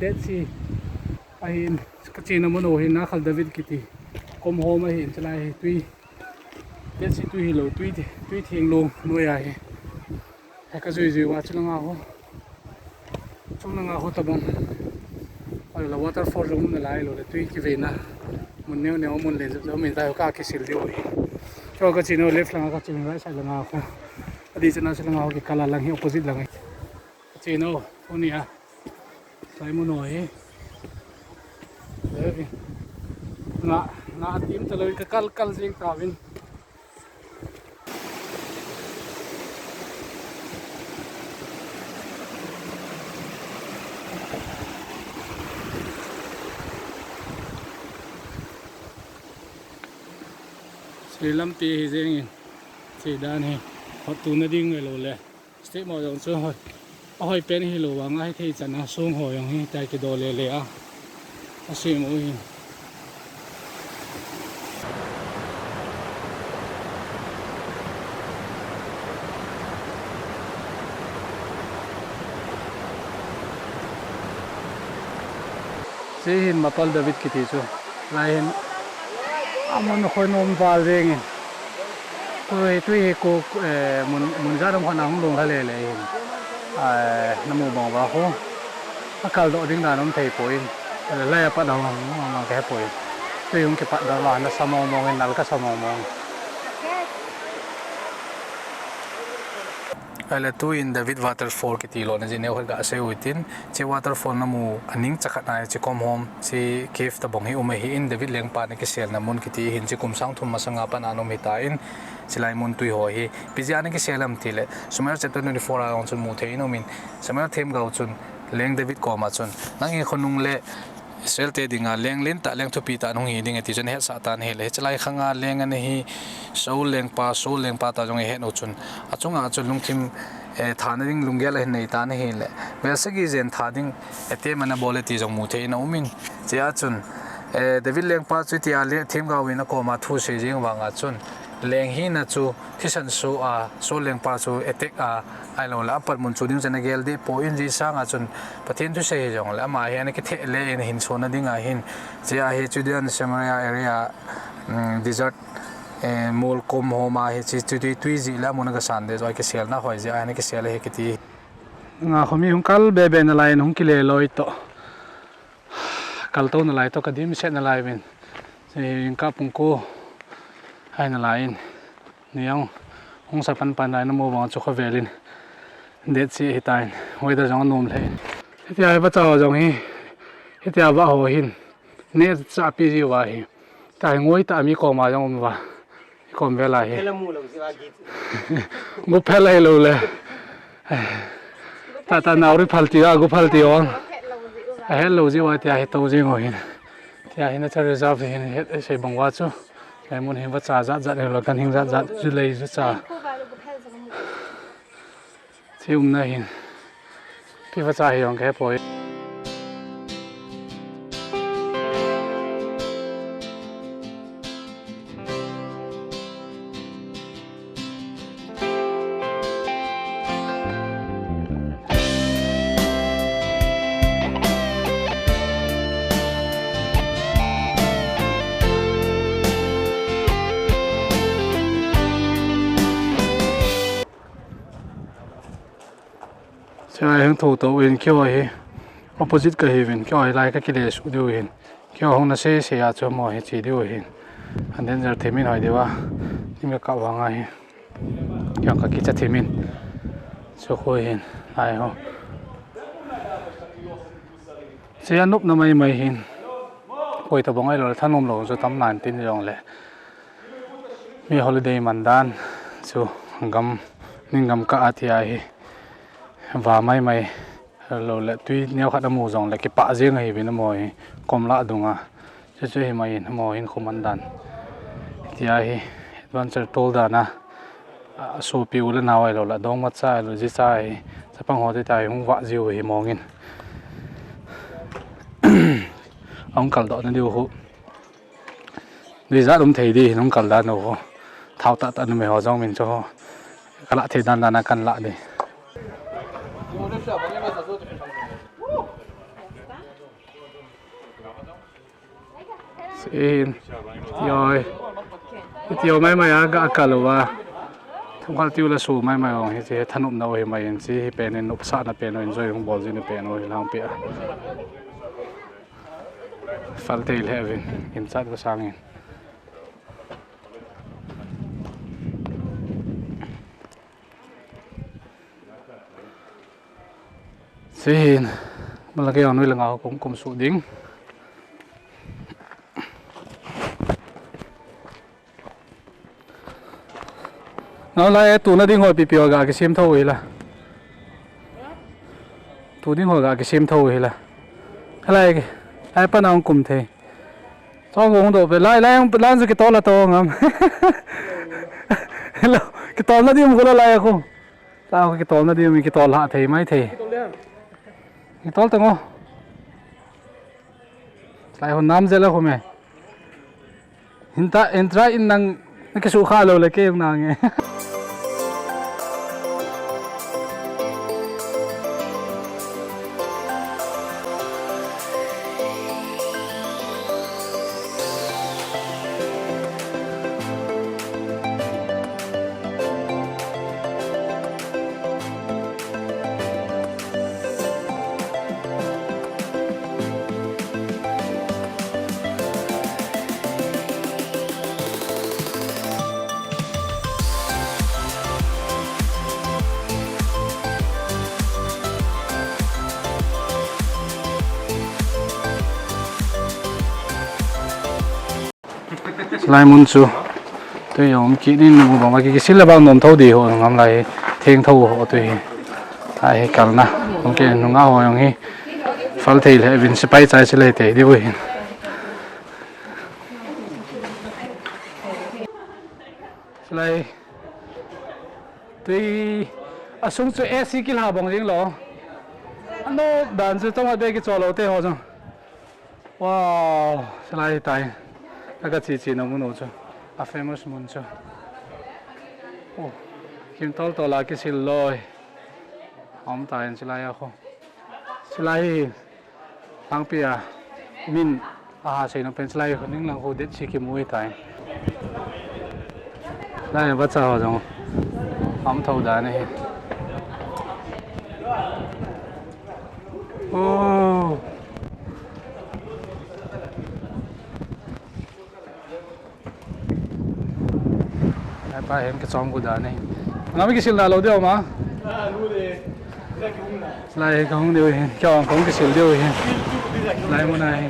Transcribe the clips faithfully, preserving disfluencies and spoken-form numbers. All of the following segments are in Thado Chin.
Dead Sea ahin, kachena mun u hi Nakhal David kiti. Kom hom ahin, chulai hi tui. Dead Sea tui hilou, tui thi, tui theng lou noi ahi. Hi kajui jui uva chulanga ho. Chulanga ho tabang. Ala waterfall jong um nalai lou le tui kiveina. Mun neo neo mun le jong um in tai ho kakisil diu hi. Chu kachena left langa kachena right side langa ho. Adeh chana chulanga ho kikal a lang hi opposite lang hi. Kachena ho, tuni a. Sai mun u hi. Devi. Nga, nga tim talou ka kal kal jing tauvin. Sei lampi hi jeng in. Sei dan hi. Hot tuna ding ngai lou le. Step mo jong chu hoi. Ahoi pen hilou vanga hithei chana song ho jong hi tai kido le le a. Asem u hi. Hiche hin Mapal David kiti chu. Lai hin amun khoi nom val jeng in. Tui, tui hi ku, eh, mun, mun jat um khat a hung lung lha le le hin. Eh, namu bang uva khu. Akal doh ding dan um thei poi. Lai a pat a hung, hung, hung, hung, kahe poi. Tui hung kipat doh uva, nasa mong mong in, nal kasa mong mong. Ahile tuin David Waterfall kiti lona jeh neo khat gasei u hitin, hiche waterfall namu a ningcha khat a hiche kom hom, hiche cave tabang hi um ahin, David lengpa ana kiselna mun kiti hin, hiche kum sang thum masanga pat a ana um ahitan, hiche lai mun tui ho hi ipi jeh a ana kisel ham tile, Samuel chapter twenty-four a jong chun mu thei in um in, Samuel themgao chun, Leng David koma chun, nang in khonung le Israel te dinga leng lentah, leng thupi tah nahung hi ding e ti chun ahetsah tan ahile, hiche lai khanga leng ana hi Saul lengpa, Saul lengpa ta jong ahet u chun, achunga chun lungthim, eh, thana ding lunggel ahin nei tan ahile, vel sagi jen tha ding, eh, attempt ana bol e ti jong mu thei in aum in, hichea chun, eh, David lengpa chu hitia le themgao in akoma thu sei jeng vanga chun, leng hina chu thisan soh a, Saul lengpa chu attack a, ahilou le, apanmun chu ding chun agel deh poi in, hiche sanga chun Pathen thusei hijongle, ama hi ana kitheh le in hinsona dinga hin, hichea hi Judean Samaria area, um, desert, eh, mol kom hom a hi hiche tui, tui jeh le amun agasan deh joh a kiselna hoi jeh a ana kisel ahi kiti. Nga khomi hung kal be be nalai in hung kile loi toh. Kaltou nalai toh, kadimset nalai uvin. Hiche hi jingkah pung ko ahi nalai in. Ni jong hung sa pan pan lai namu vang chu khovel in. Dead Sea ahitan. Weather jong anom lheh in. Hitia hi vacha ho jong hi. Hitia vah ho hin. Neh cha pi ji uva hi. Tua hi ngoi tah a mi koma jong um uva. Kom vel a hi. Phel amu lou jeh a git. Gu phel ahilou le. Tata nauri phal ti a, gu phal ti ong. Ahet lou jeh uva tia hi tou jing u hin. Tia hi nature reserve hin het sei bang uva chu. Lei mun hin vacha jat jat hilou, ganhing jat jat, ju lei ju cha. Hiche umna hin. Ipi vacha hi jong kahe poi. Chulai hung thou tou in keiho hi opposite kahiuvin, keiho hi lai kakile suh diu hin. Keiho hung na sei sei a chu amaho hi che diu hin. An danger thim in hoi diu a. Nim kakap vang ahi. Keiho kakicha thim in. Chu khu hin. Lai ho. Hiche anopna mai mai hin. Koi tabang ahilou le thanom lou chu tam nan tin jongle. Mi holiday man dan chu gam, ning gam kah a tia hi. Va mai mai lou le tui neo khat amu jongle kipah jeng ahiuvin amaho hi kom lah dunga. Chu chu hi mai in amaho hin khu man dan. Tia hi adventure tol dan a. A, sopi u le nao ahilou le, dongma cha ahilou, jicha hi, chapang ho te tia hi hung vah jiu hi mong in. Ahung kaldoh na diu khu. Duijat um thei di, hung kal dan u khu. Thao tah tah numei ho jong min chu khu. Kalah thei dan dan a kan lah di. Sin. Yoi. Iti o mai mai a ga kal uva. Thumkhat tiu la su mai mai ong hi chi thanop na o hi mai in chi hi pen in nopsahna pen o enjoy hung bol jing na pen o hi lang pia. Fal thei le vin in chat va sang in. Sin. Bala ke ang nui le nga kum kum su ding. Nau lai e tuna ding hoi pipi ga kisem tho hila. Tu ding hoi ga kisem tho hila. Halai ke. Ai pa nang kum thei. Chong gong do pe lai lai lang chu kitol la to ngam. Hello. Kitol na ding ko lai ko. Ta ko kitol na ding mi kitol ha thei mai thei. Kitol ta ngo. Lai hon nam je la ko me. Hinta entra in nang na kisu kha lo le ke yung nang e. Lai mun chu tui om ki nin mu bang ki kisil le bang nom tho di ho ngam lai theng tho ho tui hi. Ai hi kalna. Hung ke nunga ho jong hi. Fal thei le vin sipai chai si le te di u hin. Silai. Tui asung chu A C kila bang jing lo. Ano dan chu tong a de ki cho lo te ho jong. Wow, silai tai. Ka ka chi chi na mun u chu. A famous mun chu. Oh, kim tol tol a kisil loi. Om tai silai a kho. Silai hi. Thangpi a min a ha sei nom pen silai ning lang khu det si kimu hi tai. Lai va cha ho jong. Am tho da ne hi. Oh. Ai pa hin ka chom gu da ne. Ngam kisil na lo deu ma. Lai ka hung deu hin. Ka hung kisil deu hin. Lai mun ai.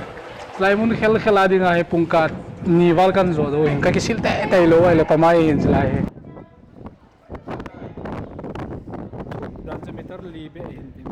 Lai mun khel khel a ding a hi pung khat ni val kan jo deu hin. Ka kisil te te lo ai le pa mai hin lai hi. Dan chu meter li be hin tin.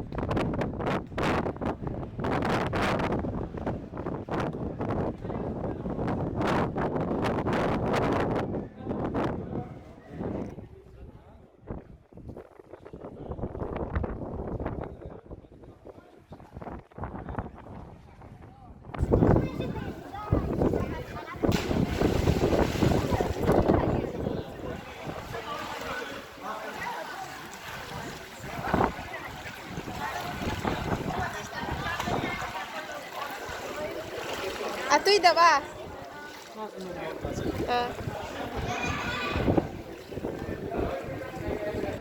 Atui da ba? Ah.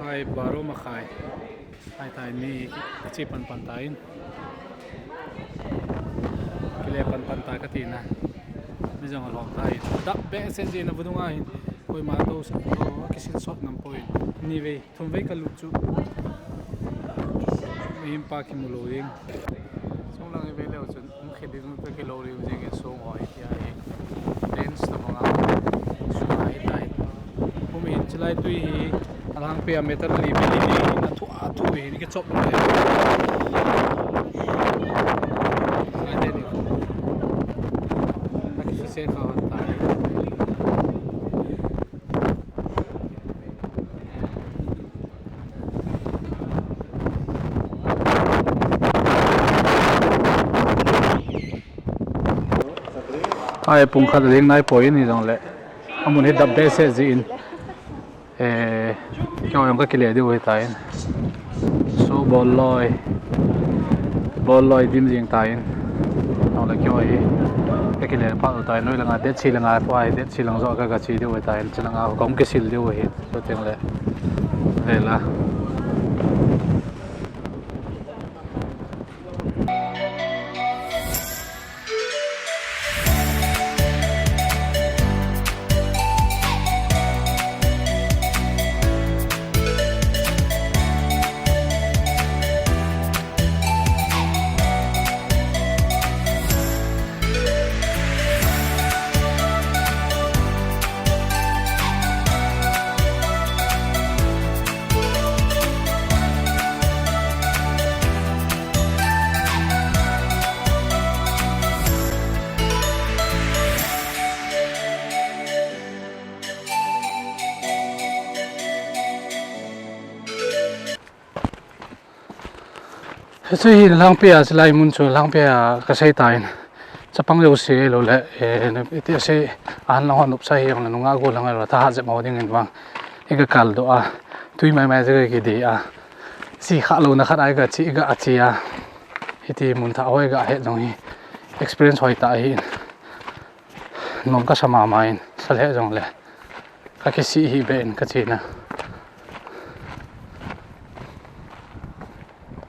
Hai baro makhai. Hai tai mi kichi pan pan tain. Kile pan pan ta ka tina. Mi jong alom tain. Dap be sen je na budung ahin. Koima to sa to kisil sot nam poi. Ni ve. Thum vei ka lut chu. Mihem pa kimu lou ding. Sung lang i ve leu chun, um khe ding um pe kilou ding jing in sung ho hi tia hi. Dance to manga. Sung hi tai. Um in chilai tui hi, alang pe a meter li pe li li na thu a thu hi ni ke chop le. Ai te ni. Aki se se kha tai. Ai pung khat ding nai poi ni jong le. Amun hi dap be se ji in. Eh, kyo yang ka kile diu hi ta in. So bol loi. Bol loi dim jing ta in. Ole kyo hi. Ka kile pha tai noi langa, Dead Sea langa, pha Dead Sea lang jo ka ka chi diu tai, chi langa ka hung kisil diu hi. Chuteng le. Vela. Hiche hi Langpia, chulai mun chu Langpia kasei tan. Chapang jouse lou le, eh, iti asei, ahan lang ho nopsa hijongle nungah gollhang lou le thahat jep ho dingin vang. Iga kaldoh a, tui maimai jeh a kidei a. Chi khah louna khat a iga chi, iga chi a. Hiti mun thah ho iga het jong hi experience hoitah ahi. Nom kasa mama in, sa lheh jongle. Ka kisih hih beh in ka chena.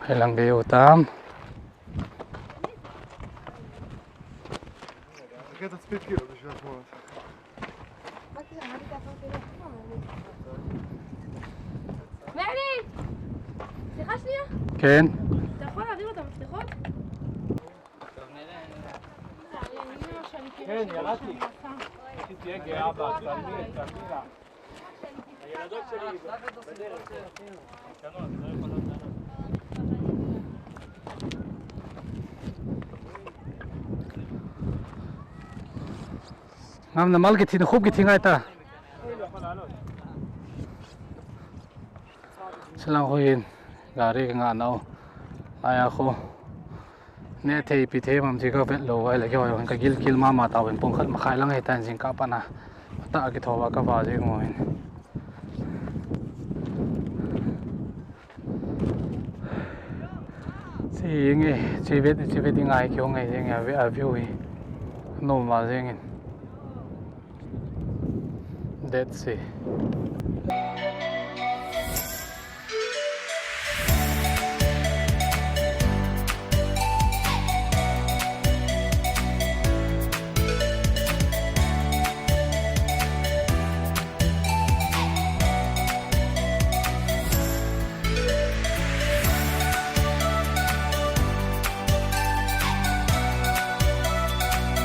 Hei lang gei u tam. Mary! סליחה שנייה. כן. אתה יכול להעביר לו את המפתחות? כן, ירדתי. רציתי, רגע, אבא, תרמיר, תרמירה. הילדות שלי בדרך. קטנות, לא יכולות לעלות. Ngam na mal kithi, na khup kithi ngai ta. Salang khu hin, gari ka ngah nau. Laiya khu. Neh thei pi thei mam chi ka vet lou vai le kihoi hon ka gilkel mama tauvin pung khat makhai lang hitan jingkah pat na. Tah kitho va ka va jing uvin. Chi nge, chi vet, chi vet i ngai keu nge, jing a ve-, a view hi. Nom va jing in. Dead Sea.